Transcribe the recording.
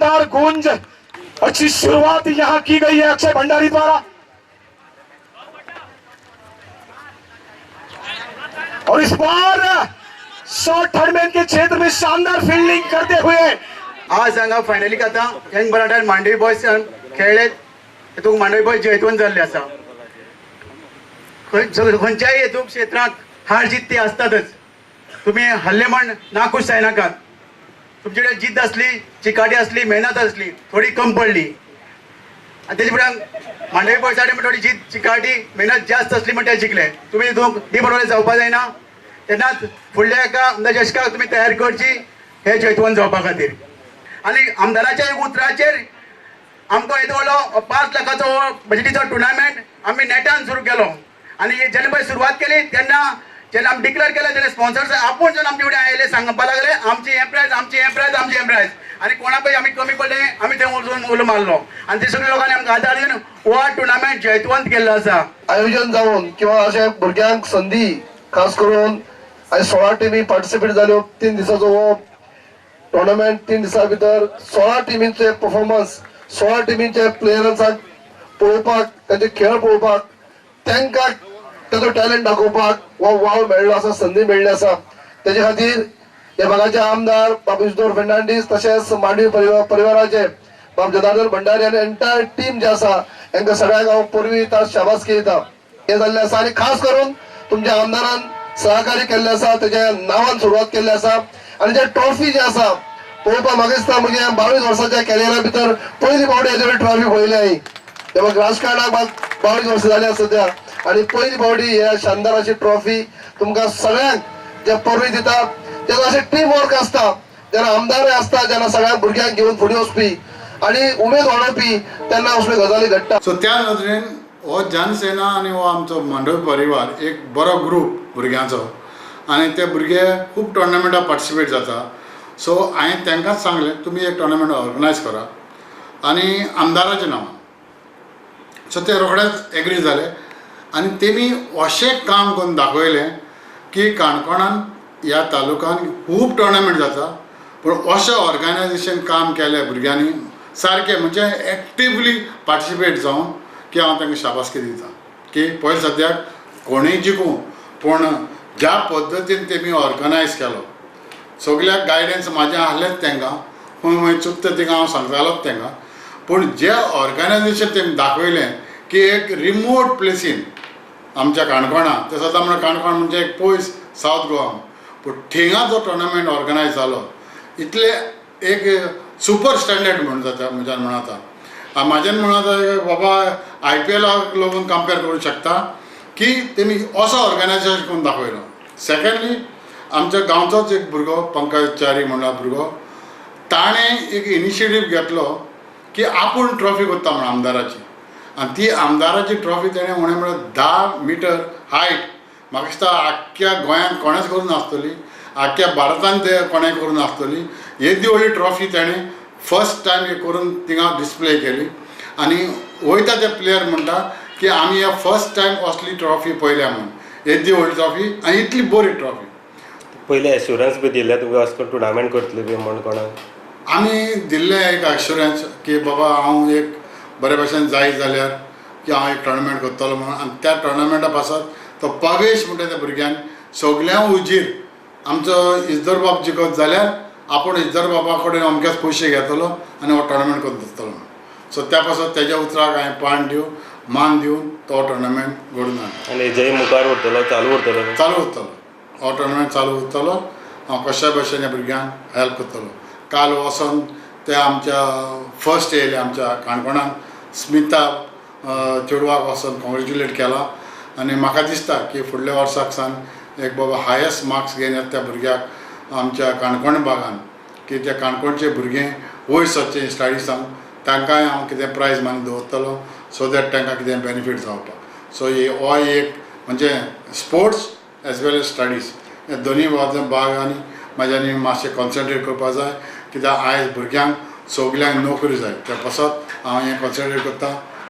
शानदार गूंज, अच्छी शुरुआत यहां की गई है अक्षय भंडारी द्वारा। और इस बार शॉर्ट थर्डमैन के क्षेत्र में शानदार फील्डिंग करते हुए आज हांगा फायनलीक आतां यंग मराठा आनी मांडवी बॉयज खेळ्ळे, तितूंत मांडवी बॉयज जैतवंत जाल्ले आसा। खंयच्याय हेतूंत क्षेत्रांत हार जीत ती आसतातच। तुमी हल्ले म्हण नाखूश जायनाकात। तुमचे कडेन जिद्द आसली, चिकाटी आसली, मेहनत आसली, थोडी कम पडली। आनी तेजे उपरांत मांडवी बॉयजा कडेन थोडी जिद्द, चिकाटी, मेहनत जास्त आसली म्हण ते जिखले। तुमी तितूंत डिमोरलायज जावपा जायना। तेन्नाच फुडल्या एका जशकाक तुमी तयार करची हे जैतवंत जावपा खातीर। आनी आमदाराच्या एक उतराचेर आमकां येदो व्हडलो 5 लाखाचो बजेटीचो टुर्नामेंट आमी नेटान सुरू केलो। आनी जेन्ना पळय सुरवात केली तेन्ना जेन्ना आमी डिक्लेअर केलें तेन्ना स्पॉन्सर्स आपूण जावन आमचे फुडें आयले, सांगपाक लागले आमची हें प्रायज, आमची हें प्रायज, आमची हें प्रायज। आनी कोणा पळय आमी कमी पडले, आमी थंय वचून उलो मारलो आनी ते सगळे लोकांनी आमकां आदार दिवन हो टुर्नामेंट जैतवंत केल्लो आसा। आयोजन जावन किंवा अशें भुरग्यांक संदी, खास करून आयज 16 टिमी पार्टिसिपेट जाल्यो। 3 दिसाचो हो टुर्नामेंट, 3 दिसां भितर 16 टिमींचे परफॉर्मन्स, 16 टिमींचे प्लेयर्सांक पळोवपाक, तांचे खेळ पळोवपाक, तांकां ताचो टॅलंट दाखोवपाक हो वाव मेळ्ळो आसा, संदी मेळ्ळी आसा। तेजे खातीर ह्या भागाचे आमदार बाब इजदोर फेर्नांडीस, तशेंच मांडवी परिवाराचे बाब जनार्दन भंडारी आनी एंटायर टीम जे आसा तांकां सगळ्यांक हांव परबीं दिता, शाबासकी दिता। हें जाल्लें आसा आनी खास करून तुमच्या आमदारान सहकार्य केल्लें आसा, तेज्या नांवान सुरवात केल्ली आसा। आनी जे ट्रॉफी जे आसा पळोवपाक म्हाका दिसता म्हगे 22 वर्साच्या कॅरियरा भितर पयली फावटी हेजे कडेन ट्रॉफी पळयली हांवें। तेव्हा राजकारणाक 22 वर्सां जाली आसा सद्या आनी पयली फावटी ह्या शानदार अशी ट्रॉफी तुमकां सगळ्यांक जे परबीं दिता। तेन्ना अशें टीम वर्क आसता, जेन्ना आमदारय आसता, जेन्ना सगळ्या भुरग्यांक घेवन फुडें वचपी आनी उमेद वाडोवपी, तेन्ना असल्यो गजाली घडटा। सो त्या नदरेन हो जनसेना आनी हो आमचो मांडवी परिवार एक बरो ग्रूप भुरग्यांचो आनी ते भुरगे खूब टोर्नामेंटाक पार्टिसिपेट जाता। सो हांवें तांकांच सांगलें तुमी एक टोर्नामेंट ऑर्गनायज करा आनी आमदाराच्या नांवान। सो ते रोखडेच एग्री जाले आनी तेमी अशें काम करून दाखयलें की काणकोणान ह्या तालुकान खूब टोर्नामेंट जाता, पूण अशें ऑर्गनायजेशन काम केलें भुरग्यांनी सारकें, म्हणजे एक्टिवली पार्टिसिपेट जावन की हांव तांकां शाबासकी दिता की पयलीं सद्याक कोणूय जिखूं, पूण ज्या पद्दतीन तेमी ऑर्गनायज केलो सगल्याक गायडन्स म्हाजें आहलेंच तांकां, खंय खंय चुकता तिंगा हांव सांगतालोच तांकां, पूण जें ऑर्गनायजेशन तेमी दाखयलें की एक रिमोट प्लेसीन आमच्या काणकोणा, ते सदां म्हणल्यार काणकोण म्हणजे एक पयस सावथ गोवा, पूण थिंगा जो टोर्नामेंट ऑर्गनायज जालो इतले एक सुपर स्टँडर्ड म्हणून जाता म्हज्यान म्हणून आतां म्हाज्यान म्हणून आतां बाबा I P एलाक लागून कंपेर करूंक शकता की तेमी असो ऑर्गनायजेशन करून दाखयलो। सेकेंडली आमच्या गांवचोच एक भुरगो पंकज च्यारी म्हणला भुरगो, ताणें एक इनिशिएटीव घेतलो की आपूण ट्रॉफी करता म्हण आमदाराची, आनी ती आमदाराची ट्रॉफी तेणें उणें म्हळ्यार 10 मिटर हायट, म्हाका दिसता आख्ख्या गोंयांत कोणेंच करूंक नासतली, आख्ख्या भारतांत ते कोणें करूंक नासतली, येदी व्हडली ट्रॉफी तेणें फर्स्ट टायम हे करून थिंगा डिस्प्ले केली। आनी वयता ते प्लेयर म्हणटा की आमी हे फर्स्ट टायम असली ट्रॉफी पळयल्या म्हूण, येदी व्हडली ट्रॉफी आनी इतली बरी ट्रॉफी। पयलें एश्युरन्स बी दिल्लें तुमकां अशें करून टुर्नामेंट करतले बी म्हण कोणाक? आमी दिल्लें एक एश्युरन्स की बाबा हांव एक बरे भशेन जायत जाल्यार की हांव एक टोर्नामेंट करतलो म्हणून, आनी त्या टोर्नामेंटा पासत तो पवेश म्हणटा त्या भुरग्यान सगळ्यां उजीर आमचो इजदोर बाब जिखत जाल्यार आपूण इजदोर बाबा कडेन अमकेच पयशे घेतलो आनी हो टोर्नामेंट करून दितलो म्हणून। सो त्या पासत तेज्या उतराक हांवें पान दिवन मान दिवन तो टोर्नामेंट घडोवन हाडलो। आनी हेजेय मुखार उरतलो, चालू उरतलो? चालू उरतलो, हो टोर्नामेंट चालू उरतलो। हांव कश्या भशेन ह्या भुरग्यांक हेल्प करतलो। काल वचोन ते आमच्या फर्स्ट येयले आमच्या काणकोणान स्मिता चेडवाक वचोन कॉंग्रेच्युलेट केला आनी म्हाका दिसता की फुडल्या वर्साक सावन एक बाबा हायस्ट मार्क्स घेवन येता त्या भुरग्याक आमच्या काणकोण भागान की त्या काणकोणचे भुरगे वयर सरचे स्टडीसान, तांकांय हांव कितें प्रायज मानी दवरतलो सो that तांकां कितें बेनिफीट जावपाक। सो हो एक म्हणजे sports as well as studies हे दोनूय भागांनी म्हाज्यानी मातशें कॉन्सन्ट्रेट करपाक जाय, कित्याक आयज भुरग्यांक सगल्यांक नोकरी जाय, त्या पासत हांव हें कॉन्सन्ट्रेट करता।